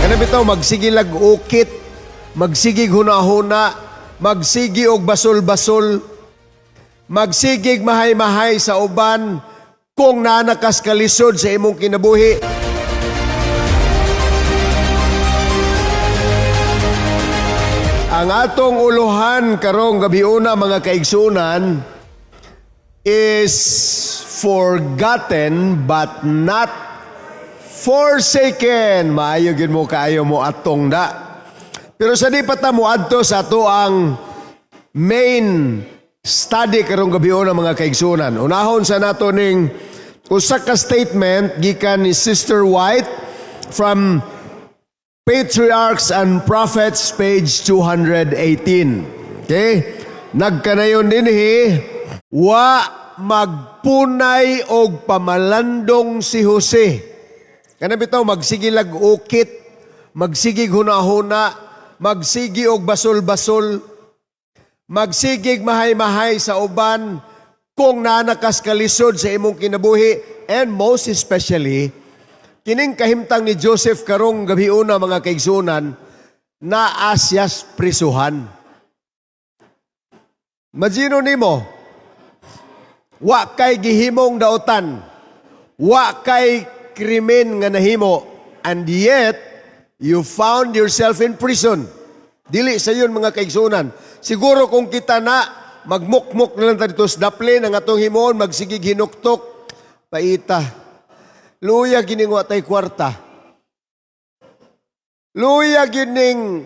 Kana bitaw magsige lag ukit, magsigig hunahuna, magsigi og basol-basol, magsigig mahay-mahay sa uban kung naa na kas kalisod sa imong kinabuhi. Ang atong uluhan karong gabiuna, mga kaigsunan, is "Forgotten but Not Forsaken." Maayo gyud mo kaayo mo atong da. Pero sa di pa ta mo adto sa ato ang main study karong gabiuna, mga kaigsunan, unahon sa nato ning usa ka statement gikan ni Sister White from Patriarchs and Prophets, page 218. Okay? Nagkanayon dinhi, wa magpunay og pamalandong si Jose. Kana bitaw magsige lag ukit, magsigig hunahuna, magsigi og basol-basol, magsigig mahay-mahay sa uban kung naa na kas kalisod sa imong kinabuhi, and most especially kining kahimtang ni Joseph karong gabiuna, mga kaigsunan, naa siyas prisuhan. Imagine nimo, wa kay gihimong daotan, wa kay krimen nga nahimo, and yet you found yourself in prison. Dili sayon, mga kaigsunan. Siguro kung kita na, magmukmuk na lang ta dito sa daplin, ang atong himuon, magsigig hinuktok, paita. Luya gining wa tay kwarta. Luya gining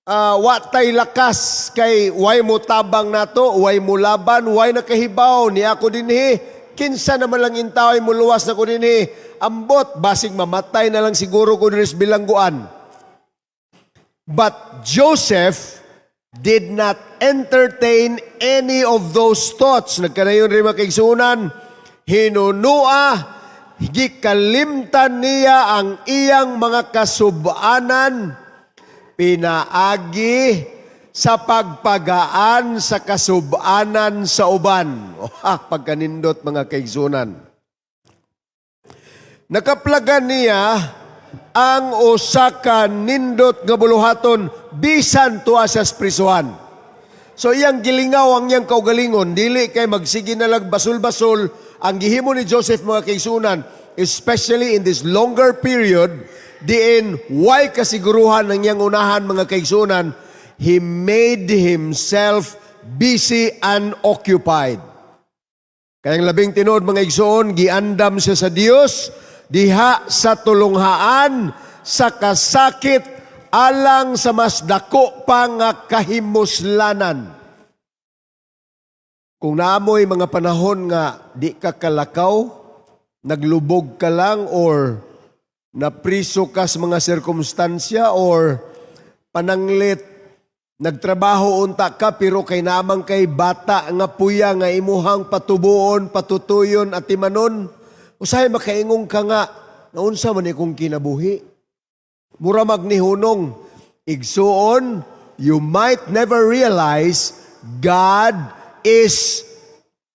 wa tay lakas kay way mo tabang nato, way mo laban, way nakahibaw ni ako dinhi. Kinsa naman lang intaway mo luwas na ko dinhi. Ambot, basig mamatay na lang siguro ko dinhi sa bilangguan. But Joseph did not entertain any of those thoughts. Nagkanayon rin, mga kaigsunan, hinunua, gikalimtan niya ang iyang mga kasubanan, pinaagi sa pagpagaan sa kasubanan sa uban. Oh, pagkanindot, mga kaigsunan. Nakaplagan niya ang usa ka nindot nga buluhaton bisan tuwa siya sa prisuhan. So iyang gilingaw ang iyang kaugalingon, dili kay magsige na lang basol-basol ang gihimo ni Joseph, mga kaigsunan, especially in this longer period diin way kasiguruhan ng iyang unahan, mga kaigsunan, he made himself busy and occupied. Kaya ang labing tinuod, mga igsoon, giandam siya sa Dios diha sa tulunghaan sa kasakit alang sa mas dako pa nga kahimuslanan. Kung naamoy mga panahon nga di ka kalakaw, naglubog ka lang or napriso ka sa mga sirkumstansya or pananglit nagtrabaho unta ka pero kay namang kay bata nga puya nga imuhang patubuon, patutuyon at timanon, usahay makaingong ka nga, naunsa man ikong kinabuhi? Mura magnihunong. Igsuon, you might never realize God is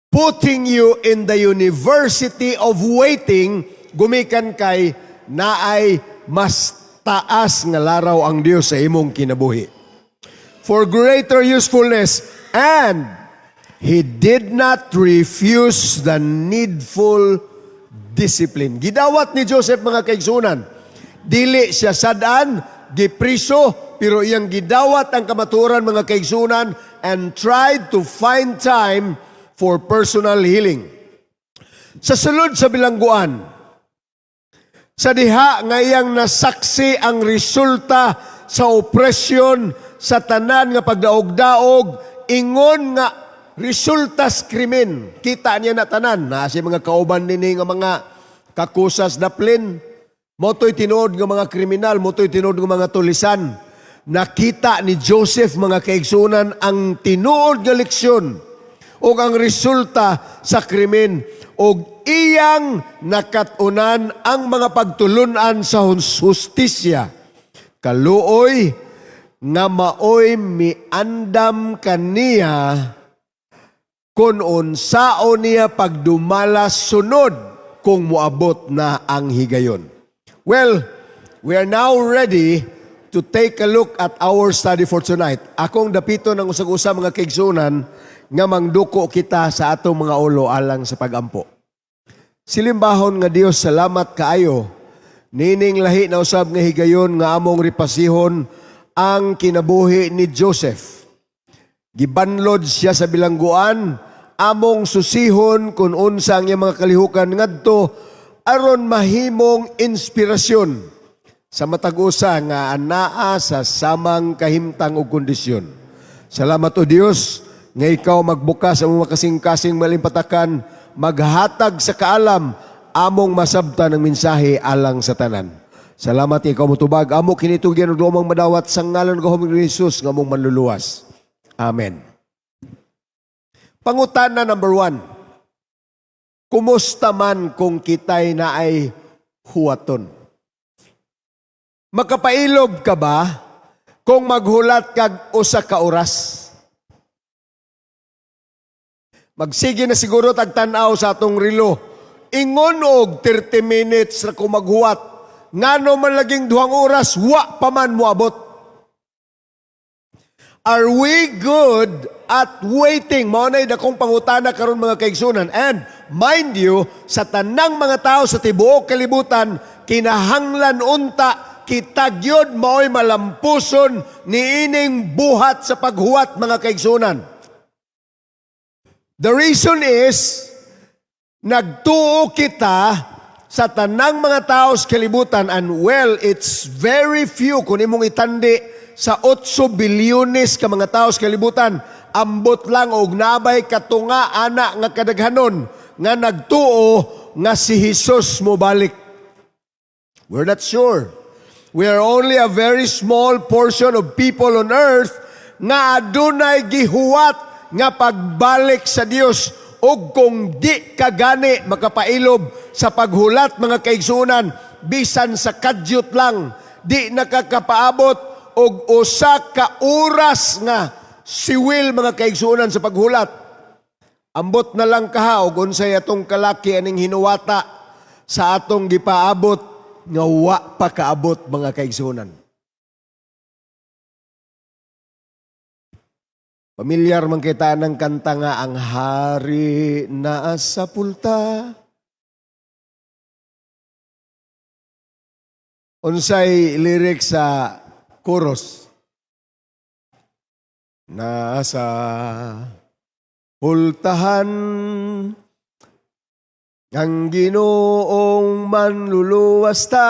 putting you in the university of waiting gumikan kay naay mas taas nga laraw ang Dios sa imong kinabuhi. For greater usefulness, and he did not refuse the needful discipline. Gidawat ni Joseph, mga kaigsunan. Dili siya sad-an, gipriso, pero iyang gidawat ang kamaturan, mga kaigsunan, and tried to find time for personal healing. Sa sulod sa bilangguan, sa diha nga iyang nasaksi ang resulta sa opresyon sa tanan nga pagdaog-daog, ingon nga resulta sa krimen. Kita niya na tanan. Na si mga kauban nini nga mga kakusas daplin. Motoy tinuod nga mga kriminal, motoy tinuod nga mga tulisan. Nakita ni Joseph, mga kaigsunan, ang tinuod nga leksyon o ang resulta sa krimen og iyang nakatunan ang mga pagtulunan sa hustisya. Kaluoy nga maoy miandam kaniya kung unsaon niya pagdumala sunod kung moabot na ang higayon. Well, We are now ready to take a look at our study for tonight. Akong dapiton ang usag-usa, mga kaigsunan, nga mangduko kita sa atong mga ulo alang sa pagampo. Silimbahon nga Dios, salamat kaayo. Nining lahi na usab nga higayon nga among ripasihon ang kinabuhi ni Joseph. Gibanlod siya sa bilangguan, among susihon kung unsa ang iyang mga kalihukan ngadto aron mahimong inspirasyon sa matag usa nga anaa sa samang kahimtang ug kondisyon. Salamat, O Dios, nga ikaw magbukas sa among makasing-kasing malimpatakan, maghatag sa kaalam, among masabtan ang mensahe alang sa tanan. Salamat, ikaw motubag. Amo kini itugyan ug lumang madawat sa ngalan ng Jesus nga among manluluwas. Amen. Pangutana number 1. Kumusta man kung kita'y naay huwaton? Makapailob ka ba kung maghulat kag usa ka oras? Magsige na siguro tag tan-aw sa atong relo. Ingon og 30 minutes ra ko maghuwat. Ngano man laging 2 oras, wa pa man moabot. Are we good at waiting? Mao na'y dakong pangutana karon, mga kaigsunan. And mind you, sa tanang mga tao sa tibuok kalibutan, kinahanglan unta kita gyud mao'y malampuson niining buhat sa paghuwat, mga kaigsunan. The reason is, nagtuo kita sa tanang mga tao sa kalibutan, and well, it's very few kung imong itandi sa 8 bilyones ka mga tao sa kalibutan, ambot lang og nabay katunga ana nga kadaghanon nga nagtuo nga si Jesus mobalik. We're not sure. We are only a very small portion of people on earth nga adunay gihuwat nga pagbalik sa Dios. Ug kung di ka gani makapailob sa paghulat, mga kaigsuonan, bisan sa kadyot lang, di nakakapaabot og usa ka oras nga siwil, mga kaigsuonan, sa paghulat. Ambot na lang kaha og unsay atong kalaki aning hinuwata sa atong gipaabot nga wa pa kaabot, mga kaigsuonan. Pamilyar man kita ng kanta nga "Ang Hari Naa sa Pulta." Unsay lyrics sa chorus? Nasa pultahan ang Ginoong manluluwas ta.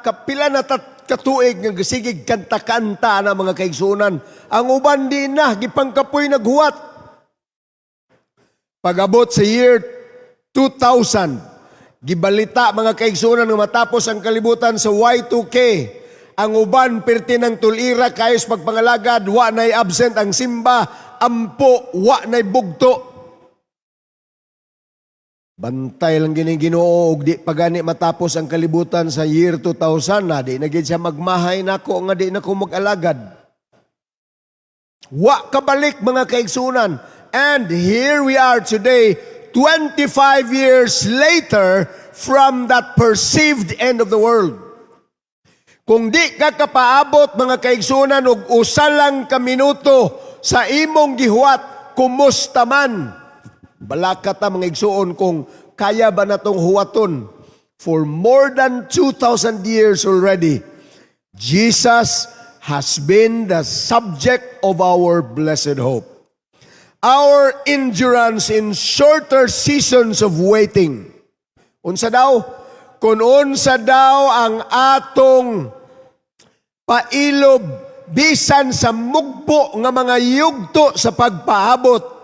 Kapila na tat katuig nga gisigig kanta-kanta na, mga kaigsunan. Ang uban di na, gipangkapoy naghuwat. Pag-abot sa year 2000, gibalita, mga kaigsunan, nga matapos ang kalibutan sa Y2K. Ang uban pirti ng tulira kayos pagpangalagad, wa na'y absent ang simba, ampo, wa na'y bugto. Bantay lang gini Ginoo og di pa gani matapos ang kalibutan sa year 2000 na di na gid siya magmahay nako nga di na ko mag-alagad. Wa kabalik, mga kaigsunan. And here we are today, 25 years later from that perceived end of the world. Kung di ka kapaabot, mga kaigsunan, og usa lang ka minuto sa imong gihuwat, kumusta man? Balaka ta, mga igsuon, kung kaya ba natong huwaton. For more than 2,000 years already, Jesus has been the subject of our blessed hope. Our endurance in shorter seasons of waiting. Unsa daw? Kung unsa daw ang atong pailob bisan sa mugbo nga mga yugto sa pagpaabot,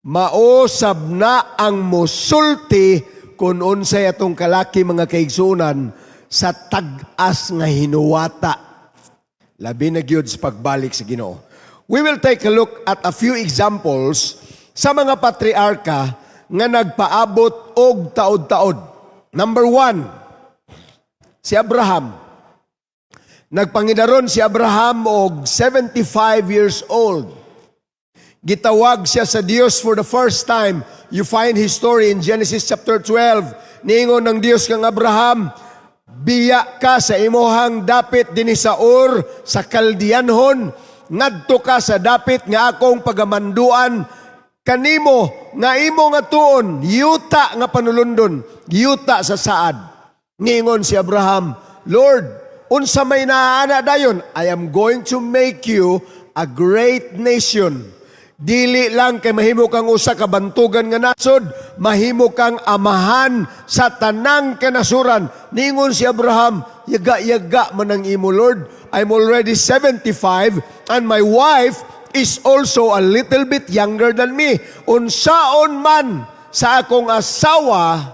maosab na ang musulti kung unsay atong kalaki, mga kaigsunan, sa tag-as nga hinuwata, labi na gyud sa pagbalik sa Ginoo. We will take a look at a few examples sa mga patriarka nga nagpaabot og taod-taod. Number 1, si Abraham. Nagpangidaron si Abraham og 75 years old. Gitawag siya sa Dios for the first time. You find his story in Genesis chapter 12. Niingon ng Dios kang Abraham, Biya ka sa imuhang dapit dinhi sa Ur sa Kaldianhon, ngadto ka sa dapit nga akong pagamanduan kanimo nga imo nga tuon, yuta nga panulundon, yuta sa saad." Ningon si Abraham, "Lord, unsa may naa dayon?" "I am going to make you a great nation. Dili lang kay mahimo kang usa ka bantugan nga nasod, mahimo kang amahan sa tanang kanasuran." Ningon si Abraham, "Yaga-yaga man ang imo, Lord. I'm already 75 and my wife is also a little bit younger than me. Unsaon man sa akong asawa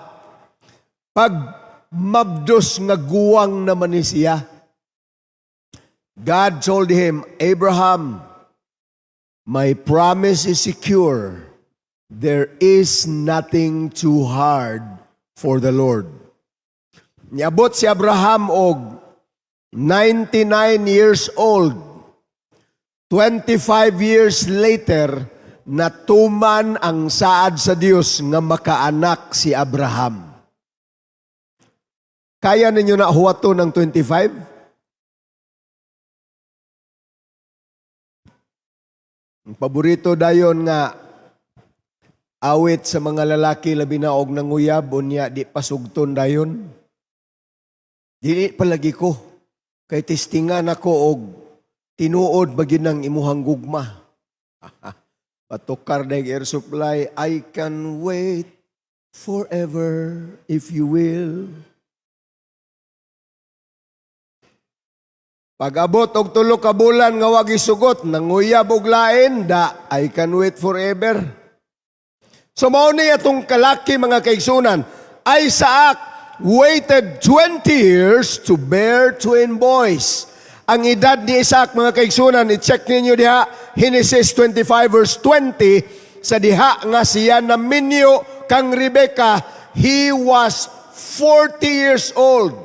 pag mabdos nga guwang naman ni siya?" God told him, "Abraham, my promise is secure. There is nothing too hard for the Lord." Niabot si Abraham og 99 years old. 25 years later, natuman ang saad sa Dios nga makaanak si Abraham. Kaya ninyo na huwato ng 25? Ang paborito dayon nga awit sa mga lalaki, labi na og nanguyab unya di pasugton dayon. "Dili palagi ko kay testingan ako og tinuod ba gyud ng imuhang gugma." Patukar dayong Air Supply, "I can wait forever if you will." Pag-abot og 3 ka bulan nga wag isugot, nanguyab og lain, da, "I can wait forever." So mao ni atong kalaki, mga kaigsunan. Isaac waited 20 years to bear twin boys. Ang edad ni Isaac, mga kaigsunan, i-check ninyo diha, Genesis 25 verse 20, sa diha nga siya naminyo kang Rebecca, he was 40 years old.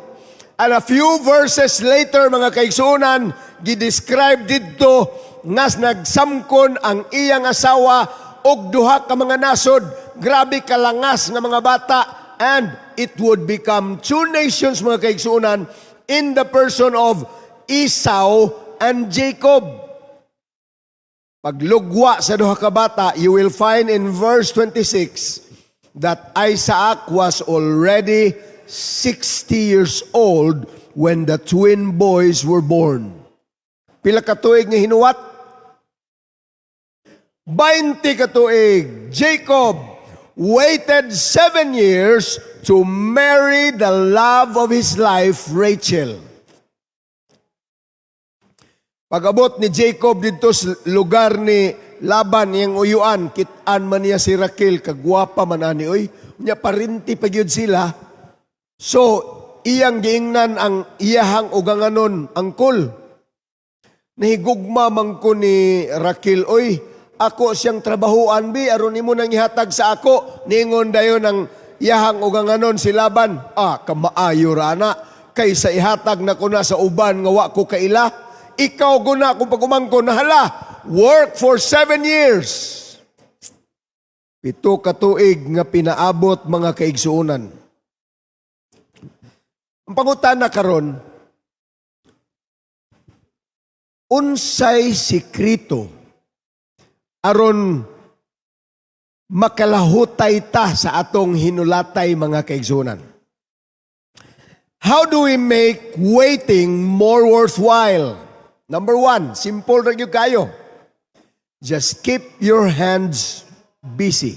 And a few verses later, mga kaigsunan, gi-describe didto nga nagsamkon ang iyang asawa og duha ka mga nasod, grabe kalangas nga mga bata, and it would become two nations, mga kaigsunan, in the person of Esau and Jacob. Paglugwa sa duha ka bata, you will find in verse 26 that Isaac was already 60 years old when the twin boys were born. Pila ka tuig nga hinuwat? 20 ka tuig. Jacob waited 7 years to marry the love of his life, Rachel. Pag-abot ni Jacob dito sa lugar ni Laban, iyang uyuan, kit-an man niya si Raquel, kagwapa man ani oy. Nya parinti pa gyud sila. So, iyang giingnan ang iyahang uganganon, "Angkol, nahigugma man ko ni Raquel oy. Ako siyang trabahuan bi aron nimo nang ihatag sa ako." Ningon dayon ang iyahang uganganon si Laban, "Ah, kamaayo ra ana kaysa ihatag na ko na sa uban nga wa ko kaila. Ikaw guna kung pag-umangkon na hala, work for 7 years." 7 ka tuig nga pinaabot, mga kaigsuonan. Ang pangutana karon, unsay sikrito aron makalahutay ta sa atong hinulatay, mga kaigsuonan? How do we make waiting more worthwhile? Number one, simple ra gyud kayo. Just keep your hands busy.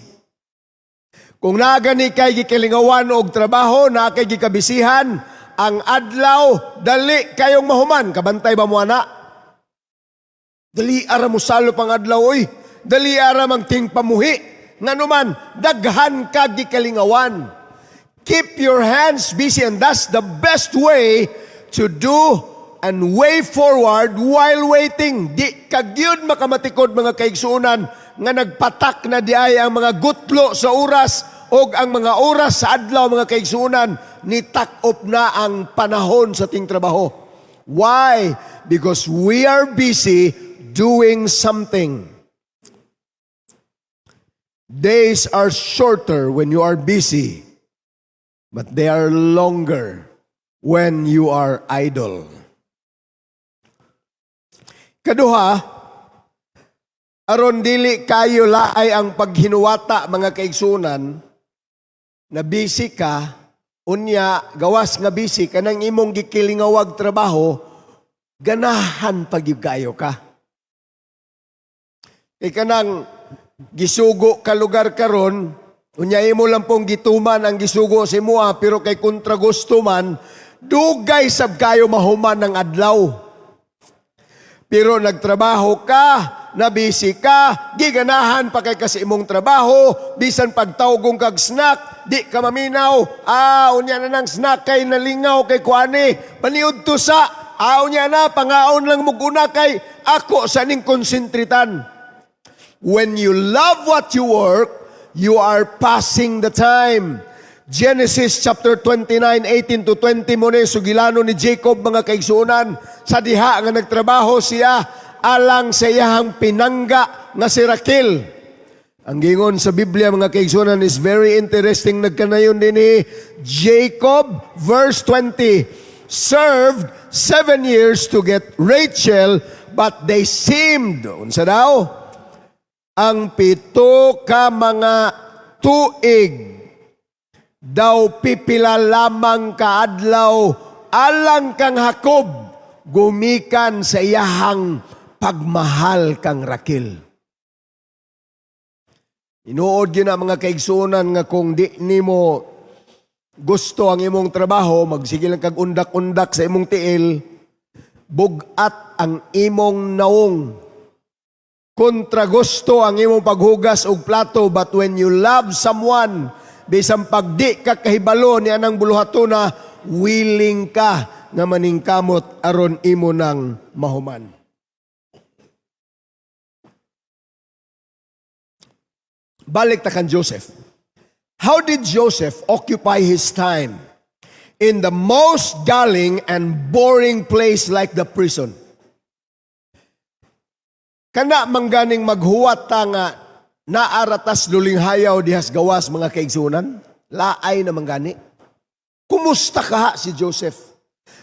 Kung naa gani kay gikalingawan og trabaho, naa kay gikabisihan, ang adlaw dali kayong mahuman. Kabantay ba mo ana? Dali ara mo salop ang adlaw oy. Dali ara mang tingpamuhi. Nganuman, daghan ka gikalingawan. Keep your hands busy, and that's the best way to do and way forward while waiting. Di kagyud makamatikod, mga kaigsuonan, nga nagpatak na di ay ang mga gutlo sa oras og ang mga oras sa adlaw, mga kaigsuonan, ni takop na ang panahon sa ting trabaho. Why? Because we are busy doing something. Days are shorter when you are busy, but they are longer When you are idle. Kaduha, aron dili kayo laay ang paghinuwata, mga kaigsunan, na busy ka, unya gawas nga busy kanang imong gikilingawag trabaho, ganahan pa gyud kayo ka. Kay kanang gisugo ka lugar karon, unya imo lang pong gituman ang gisugo sa imoha, pero kay kontra gusto man, dugay sab kayo mahuman ng adlaw. Pero nagtrabaho ka, nabisi ka, giganahan pa kay kasi imong trabaho, bisan pagtawgong kag snack, di ka maminaw. "Ah, unya na nang snack kay nalingaw kay kuani. Paniud to sa, ah, unya na, pangaon lang muguna kay ako sa ning konsentritan." When you love what you work, you are passing the time. Genesis chapter 29, 18 to 20 mo ni sugilano ni Jacob, mga kaigsuonan, sa diha nga nagtrabaho siya alang sa iyahang pinangga nga si Raquel. Ang gingon sa Biblia, mga kaigsuonan, is very interesting. Nagkanayon din ni Jacob, verse 20, served 7 years to get Rachel, but they seemed, unsa daw? Ang 7 ka mga tuig daw pipila lamang kaadlaw alang kang Jacob gumikan sa iyahang pagmahal kang Raquel. Inuod gyud na, mga kaigsuonan, nga kung di nimo gusto ang imong trabaho, magsige lang kag undak-undak sa imong tiil, bugat ang imong naong. Kontra gusto ang imong paghugas og plato, but when you love someone, bisan pag di ka kahibalo ni anang buluhatona, willing ka nga maningkamot aron imo nang mahuman. Balik ta kan Joseph. How did Joseph occupy his time in the most galling and boring place like the prison? Kana mangganing maghuwat ta nga naaratas lulinghayaw dihas gawas, mga kaigsunan, laay na manggani. Kumusta kaha si Joseph?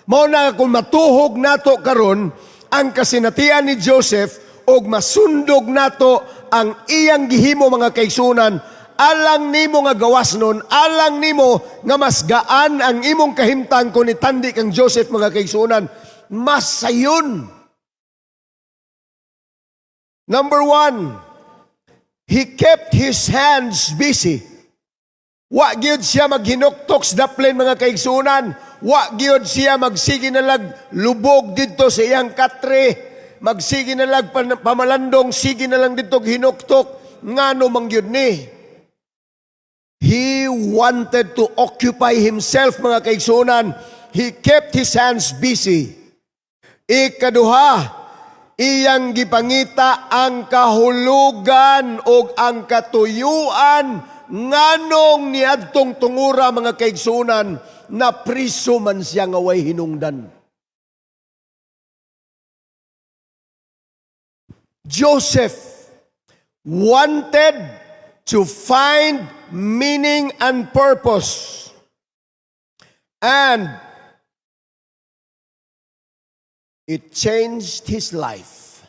Mao na kung matuhog nato karon ang kasinatian ni Joseph og masundog nato ang iyang gihimo, mga kaigsunan, alang nimo nga gawas nun, alang nimo nga mas gaan ang imong kahimtang kung itandi kang Joseph, mga kaigsunan, mas sayon. Number one, he kept his hands busy. Wa gyud siya maghinuktok sa daplin, mga kaigsunan. Wa gyud siya magsige na lag lubog didto sa iyang katre. Magsige na lag pamalandong, sige na lang didto hinuktok. Ngano man gyud ni? He wanted to occupy himself, mga kaigsunan. He kept his hands busy. Ikaduha, iyang gipangita ang kahulugan o ang katuyuan nganong niadtong tungura, mga kaigsunan, na priso man siya nga way hinungdan. Joseph wanted to find meaning and purpose. And it changed his life.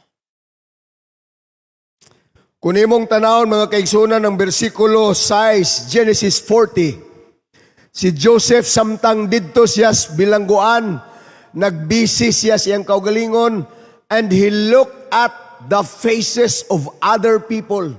Kung imong tanawon, mga kaigsunan, ng bersikulo 6, Genesis 40, si Joseph, samtang didto siya sa bilangguan, nagbisi siya siyang kaugalingon, and he looked at the faces of other people.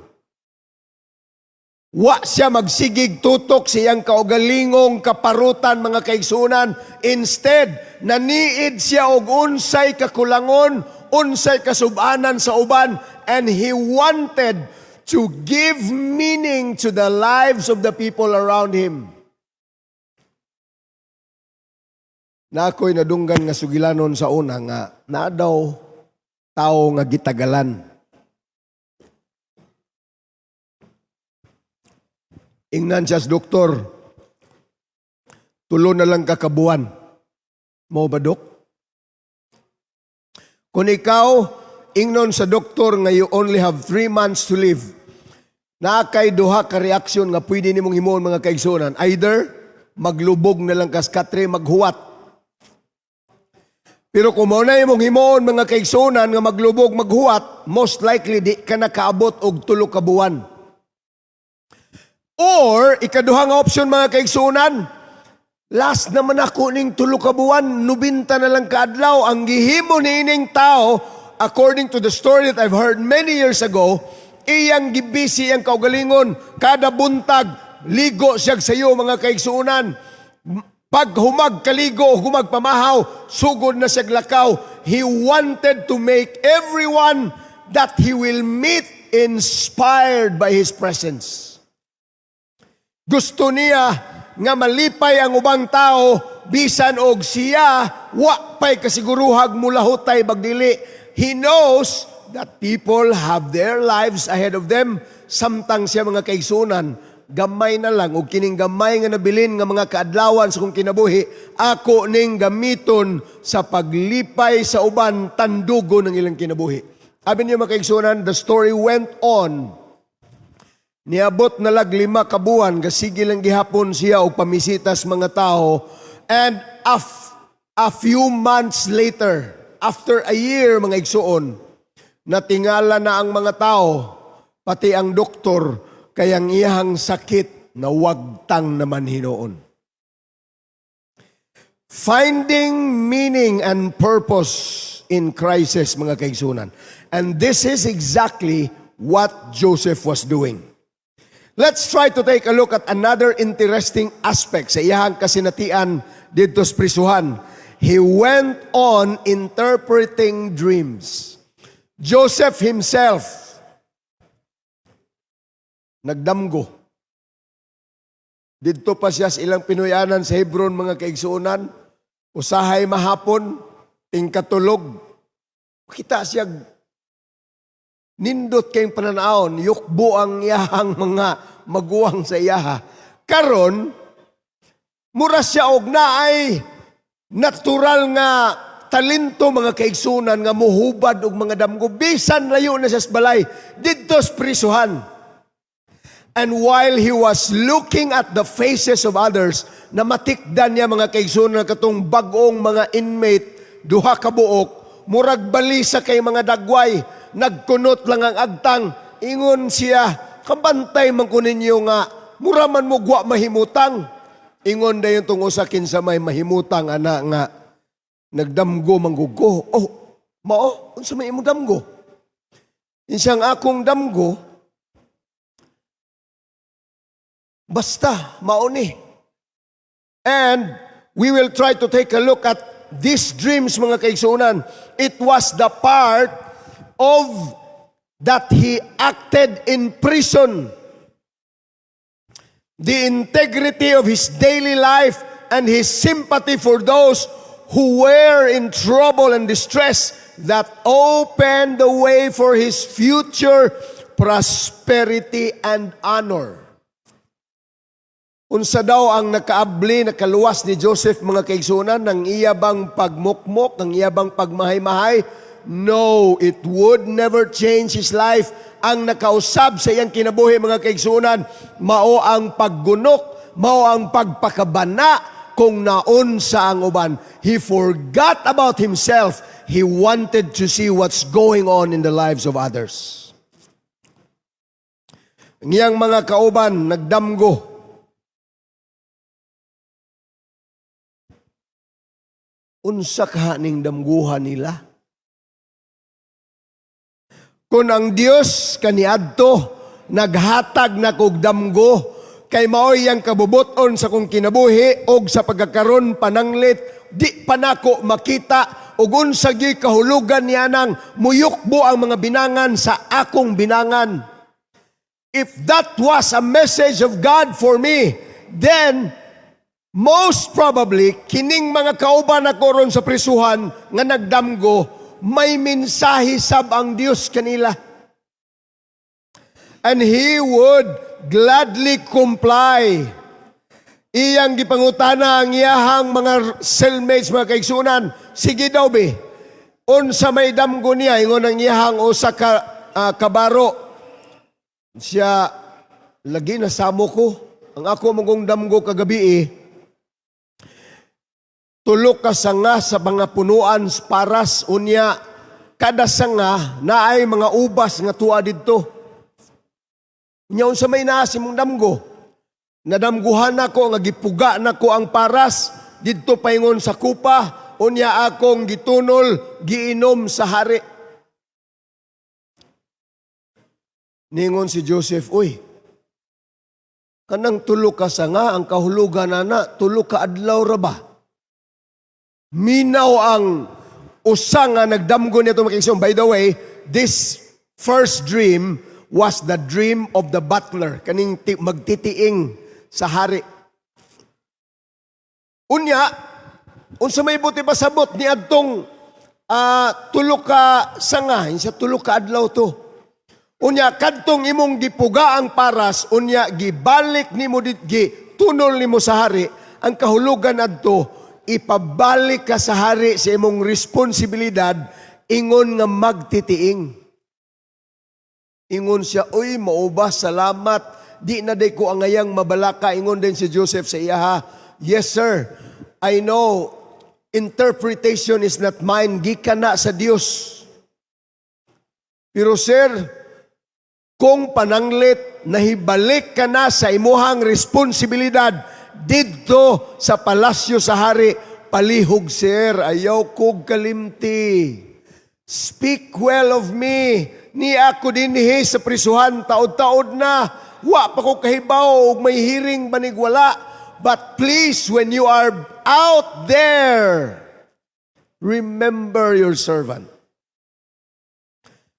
Wa siya magsigig tutok sa iyang kaugalingong kaparutan, mga kaigsunan. Instead, naniid siya og unsay kakulangon, unsay kasubanan sa uban, and he wanted to give meaning to the lives of the people around him. Na ako'y nadunggan nga sugilanon sa una nga naa daw tao nga gitagalan. Ingnan siya sa doktor, "Tulo na lang ka kabuan." Mo ba, Dok? Kung ikaw, ingnon sa doktor nga you only have 3 months to live, naa kay duha ka reaksyon nga pwede nimong himuon, mga kaigsuonan. Either maglubog na lang kas katre, maghuwat. Pero kung mao na imong himuon, mga kaigsuonan, nga maglubog maghuwat, most likely di ka nakaabot og 3 ka buwan. Or ikaduha nga option, mga kaigsuonan, last naman ako ning 3 ka buwan, 90 na lang kaadlaw. Ang gihimo niining tao, according to the story that I've heard many years ago, iyang gibisi ang kaugalingon, kada buntag, ligo siya sayo, mga kaigsuonan. Pag humag kaligo, humag pamahaw, sugod na siya lakaw. He wanted to make everyone that he will meet inspired by his presence. Gusto niya nga malipay ang ubang tao bisan og siya wa pay kasiguruhag mulahutay bag dili. He knows that people have their lives ahead of them, samtang siya, mga kaigsuonan, gamay na lang, og kining gamay nga nabilin nga mga kaadlawan sa kong kinabuhi, ako ning gamiton sa paglipay sa uban, tandugo ng ilang kinabuhi. Abi niyo, mga kaigsuonan, the story went on. Niabot na lag 5 ka buwan, gasige lang gihapon siya og pamisitas mga tao. And a few months later, after a year, mga igsuon, natingala na ang mga tao, pati ang doktor, kay ang iyahang sakit na wagtang naman hinuon. Finding meaning and purpose in crisis, mga kaigsuonan. And this is exactly what Joseph was doing. Let's try to take a look at another interesting aspect sa iyahang kasinatian didto sa prisuhan. He went on interpreting dreams. Joseph himself nagdamgo. Didto pa siya sa ilang pinuy-anan sa Hebron, mga kaigsuonan. Usahay mahapon, tingkatulog. Kita siya nindot kayong pananawon, yukbo ang iyahang mga maguwang sa iyaha. Karon, mura siya og naay natural nga talento, mga kaigsuonan, nga muhubad og mga damgo bisan layo na siya sa balay didto sa prisuhan. And while he was looking at the faces of others, namatikdan niya, mga kaigsuonan, katong bag-ong mga inmate, duha ka buok, murag balisa kay mga dagway, nagkunot lang ang agtang. Ingon siya, "Kabantay man ko ninyo nga, mura man mo gwa mahimutang." Ingon dayon tong usa, "Kinsa may mahimutang ana nga nagdamgo manggugo?" "Oh, mao, unsa may imong damgo?" "Insang akong damgo, basta mao ni." And we will try to take a look at these dreams, mga kaigsuonan. It was the part of that he acted in prison. The integrity of his daily life and his sympathy for those who were in trouble and distress that opened the way for his future prosperity and honor. Unsa daw ang nakaabli, nakaluwas ni Joseph, mga kaigsuonan? Ng iya bang pagmukmok, ng iya bang pagmahay-mahay? No, it would never change his life. Ang nakausab sa iyang kinabuhi, mga kaigsuonan, mao ang paggunok, mao ang pagpakabana kung naunsa ang uban. He forgot about himself. He wanted to see what's going on in the lives of others. Ang iyang mga kauban nagdamgo. Unsa kaha ning damguhan nila? Kung ang Dios kaniadto naghatag na kog damgo kay maoy ang kabubuton sa kong kinabuhi og sa pagkakaron pananglit di pa nako makita og unsa gyud kahulugan niya nang muyukbo ang mga binangan sa akong binangan. If that was a message of God for me, then most probably kining mga kauban nako ron sa prisuhan nga nagdamgo, may mensahe sab ang Dios kanila. And he would gladly comply. Iyang gipangutana ang iyahang mga cellmates, mga kaigsuonan, "Sige daw be, unsa may damgo niya?" Ingon ang iyahang usa ka kabaro siya, "Lagi na samo ko. Ang ako mong damgo kagabi eh, Tulo ka sanga sa mga punuan paras, unya kada sanga naay mga ubas nga tuwa didto. Unya unsa may naa sa imong damgo? Nadamguhan nako nga gipuga nako ang paras didto paingon sa kupa, unya akong gitunol, giinom sa hari. Ningon si Joseph, "Uy, kanang tulo ka sanga, ang kahulugan ana, tulo ka adlaw ra ba?" Minaw ang usa nga nagdamgo niya, mga kaigsoon. By the way, this first dream was the dream of the butler, kaning magtitiing sa hari. Unya, unsa may buti pasabot ni adtong tulo ka sanga, sa tulo ka adlaw to. Unya kadtong imong gipuga ang paras, unya gibalik nimo dit, gitunol nimo sa hari, ang kahulugan adto, ipabalik ka sa hari sa imong responsibilidad ingon nga magtitiing. Ingon siya, "Uy, mao ba, salamat. Di na day ko angayang mabalaka." Ingon din si Joseph sa iyaha, "Yes sir, I know interpretation is not mine, gikan na sa Dios. Pero sir, kung pananglit nahibalik ka na sa imuhang responsibilidad didto sa palasyo sa hari, palihog sir, ayaw kog kalimti. Speak well of me. Ni ako dinhi sa prisuhan, taod-taod na. Wa pa ko kahibaw og may hearing banig wala. But please, when you are out there, remember your servant."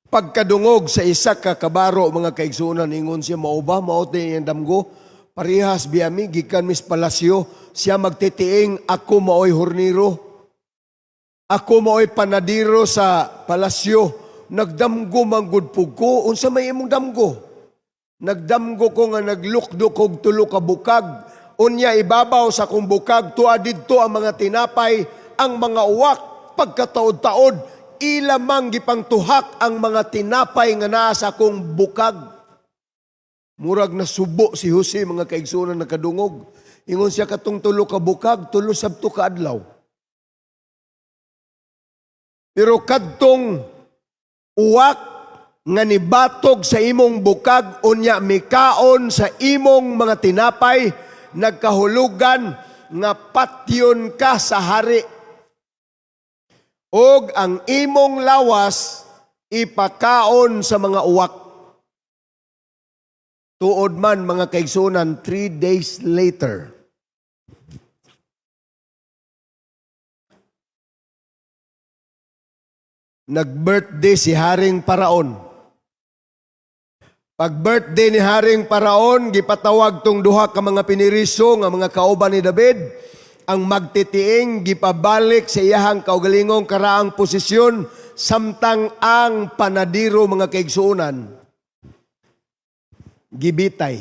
Pagkadungog sa isa ka kabaro, mga kaigsuonan, ingon siya, "Mao ba, mao iyang damgo? Parehas biya mi, gikan mi's palasyo, siya magtitiing, ako maoy horniro. Ako maoy panadiro sa palasyo. Nagdamgo manggod pug ko." "Unsa may imong damgo?" "Nagdamgo ko nga naglukdo kog tulo ka bukag. Unya ibabaw sa akong bukag tuwa didto ang mga tinapay, ang mga uwak pagkataod-taod ila mang gipangtuhak ang mga tinapay nga naa sa akong bukag." Murag nasubo si Jose, mga kaigsuonan, nakadungog. Ingon siya, "Katong tulo ka bukag, tulo sabto ka adlaw. Pero kadtong uwak nga nibatog sa imong bukag unya mikaon sa imong mga tinapay, nagkahulugan nga patyon ka sa hari. Og ang imong lawas ipakaon sa mga uwak." Tuod man, mga kaigsuonan, 3 days later, nag-birthday si Haring Paraon. Pag birthday ni Haring Paraon, gipatawag tong duha ka mga piniriso nga mga kauban ni David. Ang magtitiing gipabalik sa iyahang kaugalingong karaang posisyon, samtang ang panadiro, mga kaigsuonan, gibitay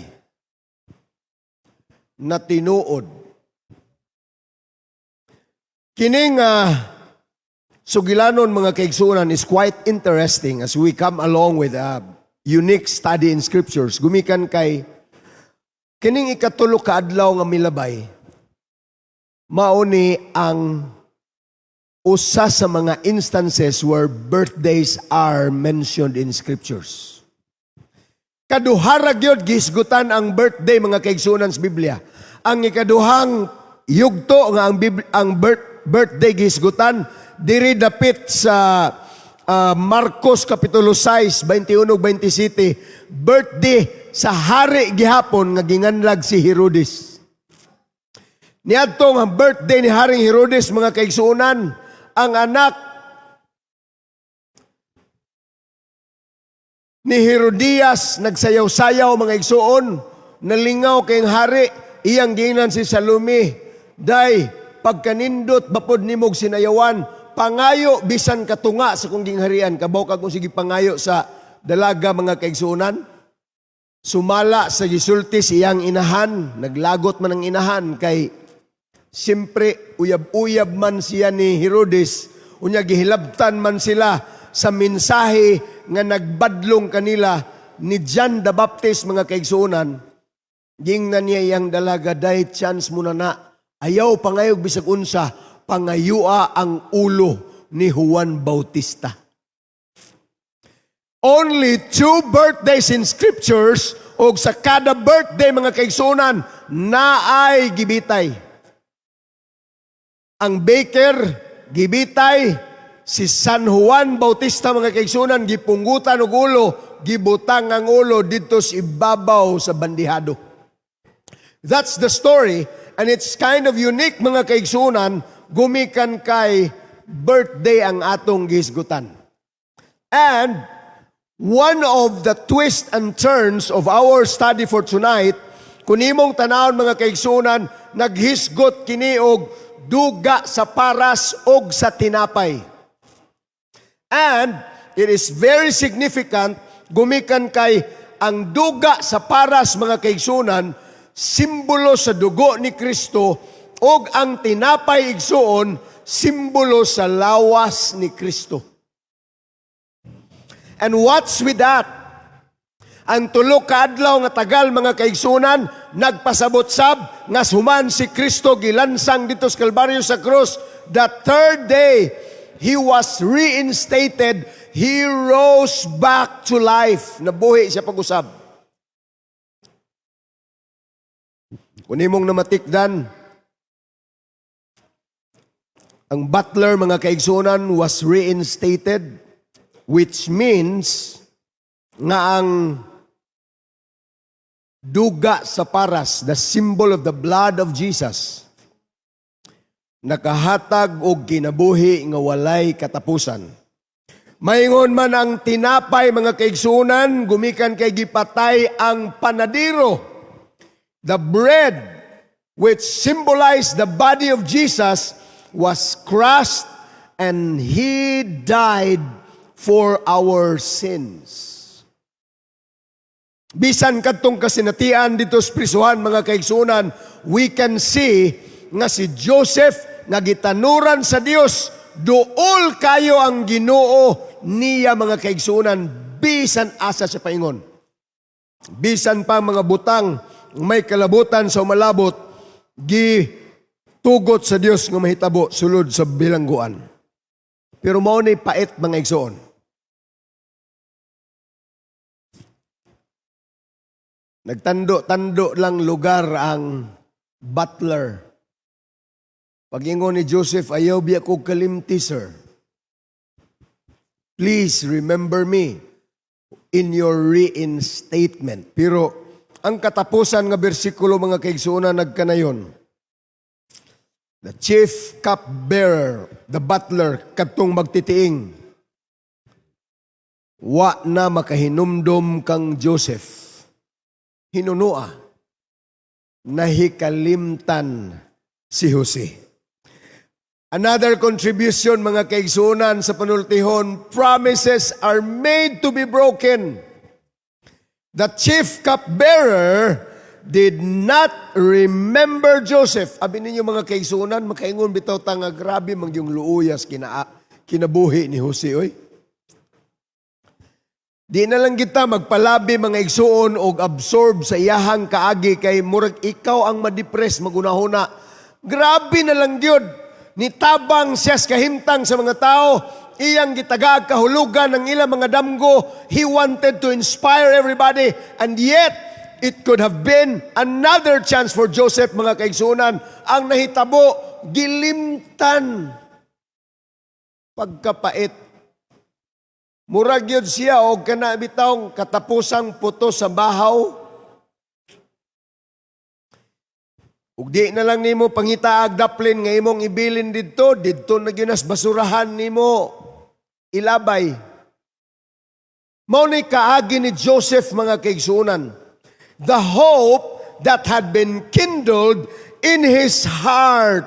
na tinuod. Kining sugilanon, mga kaigsuonan, is quite interesting as we come along with a unique study in scriptures. Gumikan kay kining ikatulo ka adlaw nga milabay, mao ni ang usa sa mga instances where birthdays are mentioned in scriptures. Kaduha ra gyud gihisgutan ang birthday, mga kaigsuonan, sa Biblia. Ang ikaduhang yugto nga ang birthday gihisgutan diri dapit sa Marcos kapitulo 6, 21 ug 27, birthday sa hari gihapon nga ginganlag si Herodes. Niadto nga birthday ni Haring Herodes, mga kaigsuonan, ang anak ni Herodias nagsayaw-sayaw, mga igsuon, nalingaw kay hari, iyang giingnan si Salome, "Day, pagkanindot bapod nimog sinayawan, pangayo bisan katunga sa kong gingharian." Kabaw ka kung sige pangayo sa dalaga, mga kaigsuonan? Sumala sa gisulti sa iyang inahan, naglagot man ang inahan kay siyempre uyab-uyab man siya ni Herodes, unya gihilabtan man sila sa mensahe nga nagbadlong kanila ni John the Baptist, mga kaigsuonan. Gingnan niya iyang dalaga, "Day, chance mo na na. Ayaw pangayog bisag unsa. Pangayua ang ulo ni Juan Bautista. Only two birthdays in scriptures, og sa kada birthday, mga kaigsunan, naay gibitay. Ang baker gibitay, si San Juan Bautista, mga kaigsunan, gipunggutan og ulo, gibutang ang ulo didto sa ibabaw sa bandihado. That's the story, and it's kind of unique, mga kaigsunan, gumikan kay birthday ang atong gihisgutan. And one of the twists and turns of our study for tonight, kung imong tanawon, mga kaigsunan, naghisgot kini og duga sa paras og sa tinapay. And it is very significant gumikan kay ang duga sa paras, mga kaigsunan, simbolo sa dugo ni Kristo, ug ang tinapay, igsuon, simbolo sa lawas ni Kristo. And what's with that? Ang 3 ka adlaw nga tagal, mga kaigsunan, nagpasabot sab nga human si Kristo gilansang didto sa Kalbaryo sa krus, the third day, He was reinstated. He rose back to life. Nabuhi siya pag-usab. Kung imong namatikdan, ang butler, mga kaigsunan, was reinstated, which means nga ang duga sa paras, the symbol of the blood of Jesus, nakahatag og kinabuhi nga walay katapusan. Maingon man ang tinapay, mga kaigsunan, gumikan kay gipatay ang panadero. The bread which symbolized the body of Jesus was crushed and He died for our sins. Bisan kadtong kasinatian didto sa prisuhan, mga kaigsunan, we can see nga si Joseph nga gitanuran sa Dios, duol kayo ang Ginoo niya, mga kaigsunan, bisan asa sa paingon. Bisan pa mga butang may kalabutan sa umalabot, gitugot sa Dios nga mahitabo sulod sa bilangguan. Pero mao ni pait, mga igsoon. Nagtando-tando lang lugar ang butler. Pag-ingon ni Joseph, "Ayaw biya ko kalimti, sir. Please remember me in your reinstatement." Pero ang katapusan nga bersikulo, mga kaigsuonan, nagkanayon. The chief cupbearer, the butler, kadtong magtitiing, wa na makahinumdom kang Joseph. Hinunua, nahikalimtan si Jose. Another contribution, mga kaigsuonan, sa panultihon, promises are made to be broken. The chief cupbearer did not remember Joseph. Abi ninyo, mga kaigsuonan, makaingon bitaw ta nga grabe man yung luuyas kinabuhi ni Jose oy. Di na lang kita magpalabi, mga igsuon, og absorb sa iyahang kaagi kay murag ikaw ang ma-depress magunahuna. Grabe na lang gyud. Nitabang siya sa kahimtang sa mga tao, iyang gitagaag kahulugan ng ilang mga damgo. He wanted to inspire everybody, and yet it could have been another chance for Joseph, mga kaigsunan. Ang nahitabo, gilimtan. Pagkapait. Murag yun siya og kana bitawng katapusang puto sa bahaw. Ug di na lang nimo pangitaag daplin nga imong ibilin didto, didto na gyud nas basurahan nimo ilabay. Mao ni kaagi ni Joseph, mga kaigsunan. The hope that had been kindled in his heart.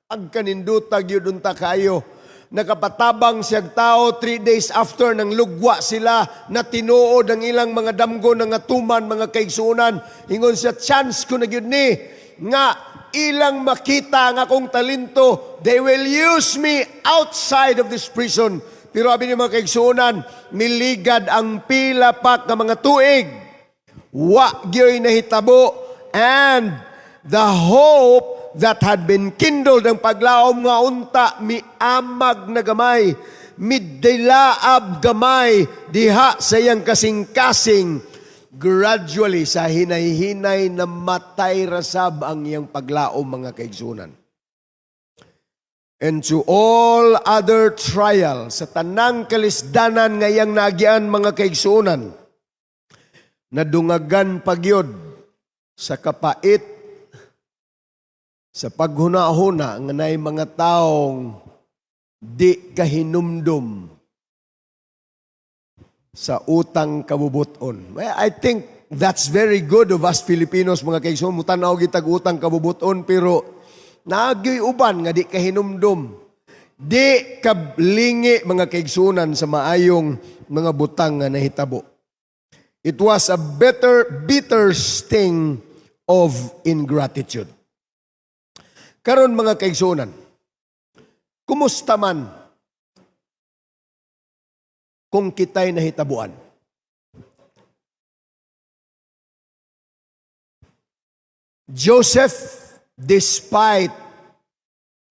Ang kaninduta gyud unta kayo. Nakapatabang siyag tao 3 days after nang lugwa sila na tinuod ang ilang mga damgo nga tuman, mga kaigsunan. Ingon siya, "Chance ko na gyud ni nga ilang makita ang akong talento. They will use me outside of this prison." Pero abi ni mga kaigsunan, miligad ang pila pa ka mga tuig. Wa gyoy nahitabo, and the hope that had been kindled, ang paglaom nga unta miamag na gamay, midilaab gamay diha sa iyang kasing-kasing, gradually, sa hinay-hinay, namatay rasab ang iyang paglaom, mga kaigsunan. And to all other trials, sa tanang kalisdanan nga iyang naagian, mga kaigsunan, nadungagan pagyod sa kapait sa paghuna-huna nga naay mga taong di kahinumdum sa utang kabubuton. Well, I think that's very good of us Filipinos, mga kaigsuon. Mutanaw gitag utang kabubuton, pero naagyoy uban nga di kahinumdum. Di kalingi, mga kaigsunan, sa maayong mga butang nga nahitabo. It was a bitter, bitter sting of ingratitude. Karon, mga kaigsunan, kumusta man kung kita'y nahitabuan? Joseph, despite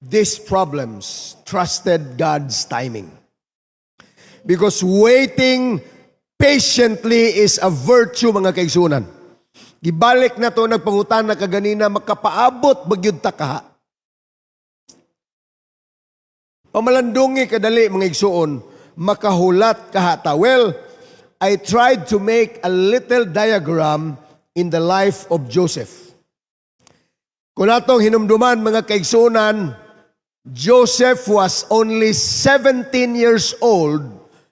these problems, trusted God's timing. Because waiting patiently is a virtue, mga kaigsunan. Gibalik na to nagpangutana kaganina, makapaabot bagyod ta kaha? Pamalandungi kadali, mga igsuon, makahulat kahata? Well, I tried to make a little diagram in the life of Joseph. Kung atong hinumduman, mga kaigsunan, Joseph was only 17 years old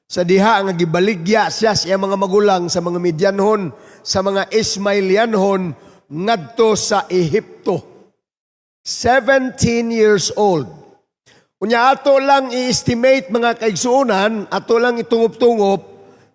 sa diha nga gibaligya siya sa iyang mga magulang sa mga Midianhon, sa mga Ismailianhon ngadto sa Ehipto. 17 years old. Unya ato lang i-estimate, mga kaigsuonan, ato lang itungop-tungop,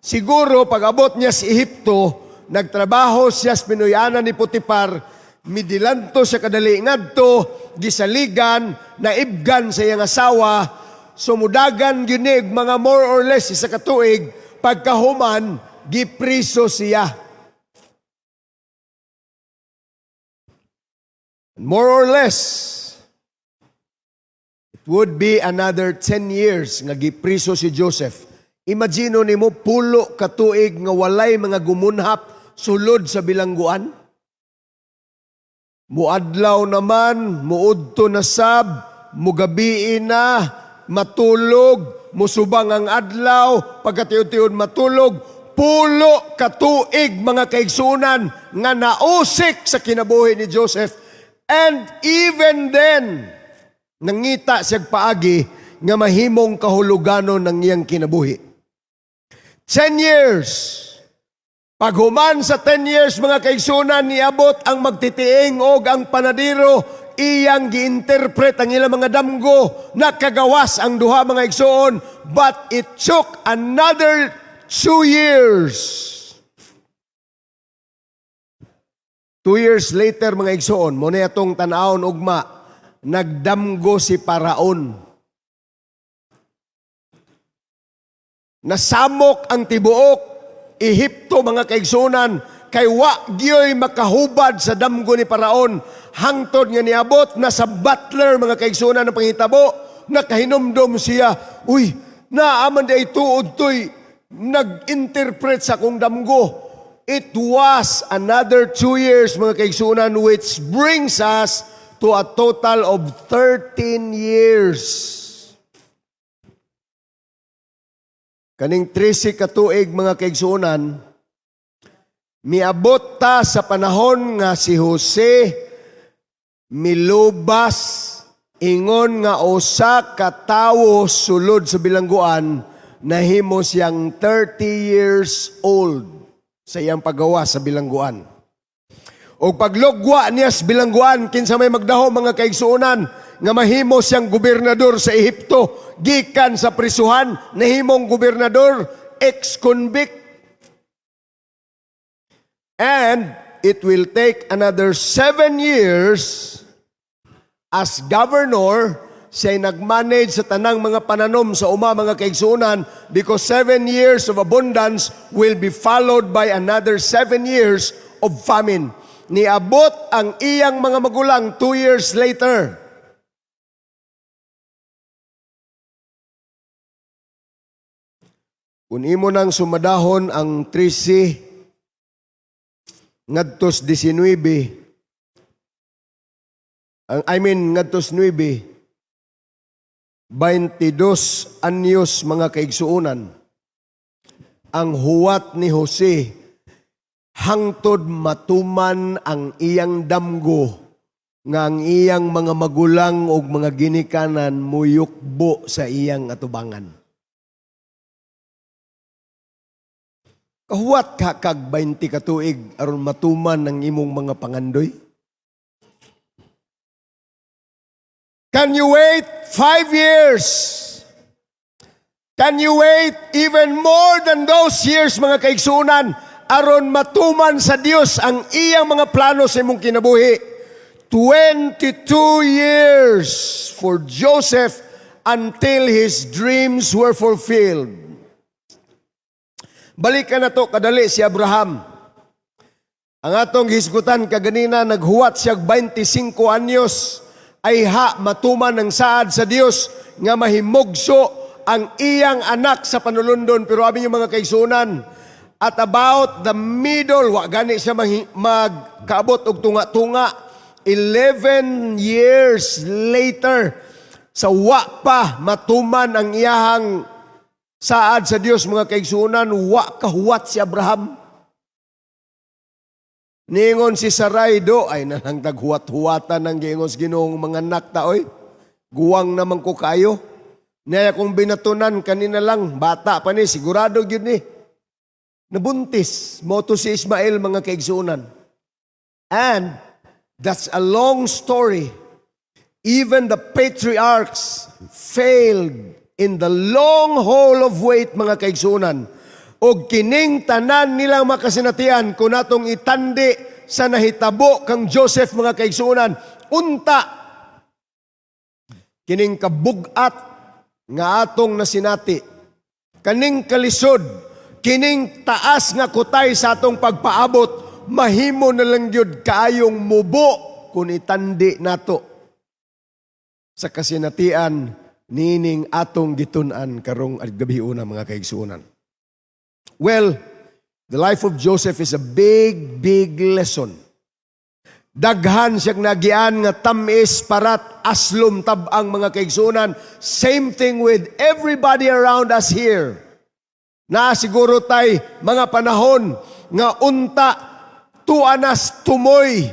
siguro pag abot niya sa Ehipto, nagtrabaho siya sa pinuyanan ni Potifar, midilanto siya kadali ngadto, gisaligan, naibgan sa iyang asawa, sumudagan gyud mga more or less isa ka tuig, pagkahuman, gipriso siya. More or less, it would be another 10 years nga gipriso si Joseph. Imagine nimo, 10 ka tuig nga walay mga gumunhap sulod sa bilangguan. Muadlaw naman, muudto na sab, mugabii na, matulog, musubang ang adlaw, pagkatiud-tiud matulog, 10 ka tuig, mga kaigsunan, nga nausik sa kinabuhi ni Joseph. And even then, nangita siya paagi nga mahimong kahuluganon ng iyang kinabuhi. 10 years. Paghuman sa 10 years, mga kaigsunan, niabot ang magtitiing og ang panadero, iyang giinterpret ang ilang mga damgo, nakagawas ang duha, mga igsoon, but it took another 2 years. 2 years later, mga igsoon, mao na atong tan-awon ugma, nagdamgo si Paraon. Nasamok ang tibuok Ehipto, mga kaigsunan, kay wa gyoy makahubad sa damgo ni Paraon hangtod nga niabot na sa butler, mga kaigsunan, ang panghitabo. Nakahinumdom siya, "Uy, naaman di tuod to'y nag-interpret sa akong damgo." It was another 2 years, mga kaigsunan, which brings us to a total of 13 years. Kaning 13 ka tuig, mga kaigsuonan, miabot ta sa panahon nga si Jose milubas ingon nga usa ka tawo sulod sa bilangguan. Nahimo siyang 30 years old sa iyang paggawa sa bilangguan. O paglugwa niya sa bilangguan, kinsa may magdaho, mga kaigsuonan, nga mahimo siyang gobernador sa Ehipto? Gikan sa prisuhan, nahimong gobernador, ex-convict. And it will take another 7 years as governor, siya nag-manage sa tanang mga pananom sa uma, mga kaigsunan, because 7 years of abundance will be followed by another 7 years of famine. Niabot ang iyang mga magulang 2 years later. Kung imo nang sumadahon ang 13 ngadtos 19, ang, I mean, ngadtos 9, 22 anyos, mga kaigsuonan, ang huwat ni Jose hangtod matuman ang iyang damgo nga ang iyang mga magulang ug mga ginikanan muyukbo sa iyang atubangan. Kahuwat ka kag 20 ka tuig aron matuman ang imong mga pangandoy? Can you wait 5 years? Can you wait even more than those years, mga kaigsuonan, aron matuman sa Dios ang iyang mga plano sa imong kinabuhi? 22 years for Joseph until his dreams were fulfilled. Balikan na to kadali si Abraham. Ang atong hisgutan kaganina, naghuwat siya 25 anyos ay ha matuman ang saad sa Dios nga mahimugso ang iyang anak sa panulundon. Pero abi yung mga kaigsuonan, at about the middle, wa gani siya magkaabot og tunga-tunga, 11 years later, sa wa pa matuman ang iyahang saad sa Dios, mga kaigsuonan, wa kahuwat si Abraham. Ningon si Sarai do, "Ay nalang taghuwat-huwatan ng giingon sa Ginoong mga anak ta oy. Guwang naman ko kayo. Niya akong binatunan kanina lang, bata pa ni, sigurado gyud ni." Nabuntis, mao to si Ismael, mga kaigsuonan. And that's a long story. Even the patriarchs failed in the long haul of wait, mga kaigsuonan. Og kining tanan nilang makasinatian, kung natong itandi sa nahitabo kang Joseph, mga kaigsuonan, unta kining kabugat nga atong nasinati, kaning kalisod, kining taas nga kutay sa atong pagpaabot, mahimo na lang gyud kaayong mubo kung itandi nato sa kasinatian nining atong gitun-an karong gabi una, mga kaigsuonan. Well, the life of Joseph is a big, big lesson. Daghan siyang nagian nga tamis, parat, aslom, tabang, mga kaigsuonan. Same thing with everybody around us here. Na siguro tay mga panahon nga unta tuanas tumoy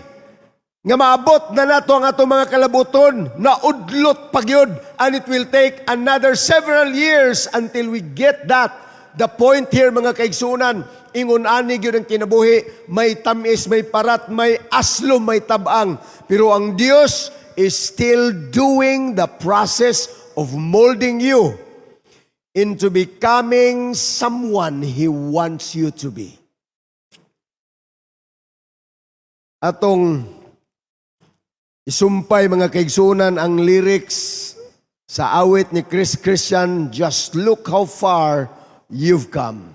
nga maabot na nato ang atong mga kalabuton, na udlot pagyud, and it will take another several years until we get that. The point here, mga kaigsuonan, ingon ani gyud ang kinabuhi, may tamis, may parat, may aslom, may tabang, pero ang Dios is still doing the process of molding you into becoming someone He wants you to be. Atong isumpay, mga kaigsuonan, ang lyrics sa awit ni Chris Christian, "Just Look How Far You've Come."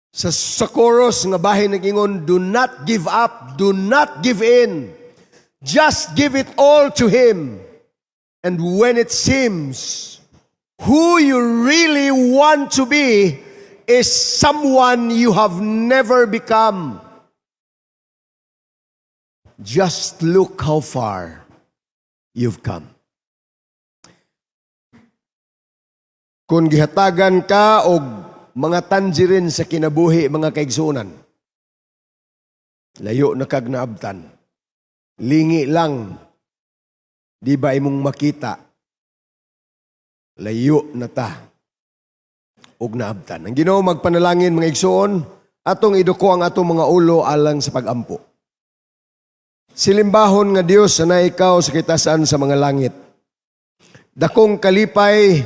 Sa chorus nga bahin nag-ingon, "Do not give up, do not give in. Just give it all to Him. And when it seems who you really want to be is someone you have never become, just look how far you've come." Kung gihatagan ka og mga tangerine sa kinabuhi, mga kaigsuonan, layo na kag naabtan. Lingi lang, di ba imong makita, layo na ta og naabtan. Ang Ginoo magpanalangin, mga igsoon, atong iduko ang atong mga ulo alang sa pagampo. Silimbahon nga Dios na ikaw sa kitasan sa mga langit. Dakong kalipay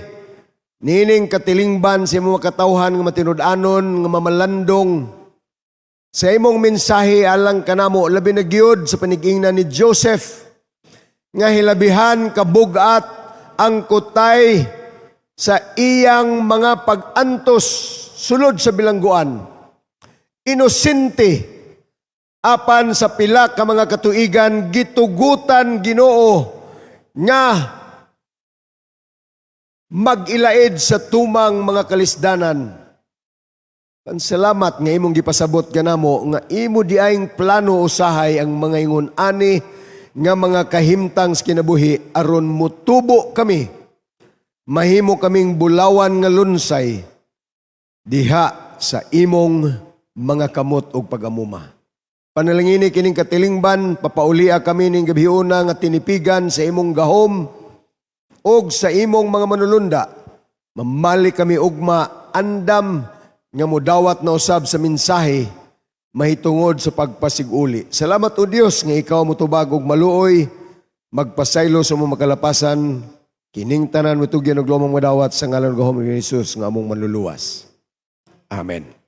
nining katilingban sa imong katawhan nga matinud-anon nga mamalandong sa imong mensahe alang kanamo, labi na gyud sa panigingnan ni Joseph nga hilabihan kabugat ang kutay sa iyang mga pag-antos sulod sa bilangguan. Inosente Apan sa pila ka mga katuigan, gitugutan, Ginoo, nga mag-ilaid sa tumang mga kalisdanan. Salamat nga imong gipasabot kanamo nga imo diayng plano usahay ang mga ingon ani nga mga kahimtang sa kinabuhi aron mutubo kami. Mahimo kaming bulawan nga lunsay diha sa imong mga kamot ug pagamuma. Panalangini kining katilingban, papaulia kami ning gabhiona nga tinipigan sa imong gahom ug sa imong mga manulunda. Mamali kami ugma, andam nga mudawat na usab sa mensahe mahitungod sa pagpasiguli. Salamat, O Dios, nga ikaw motubag og maluoy, magpasaylo sa among makalapasan. Kining tanan mitugyan og lumang madawat sa ngalan gahom ni Jesus nga among manluluwas. Amen.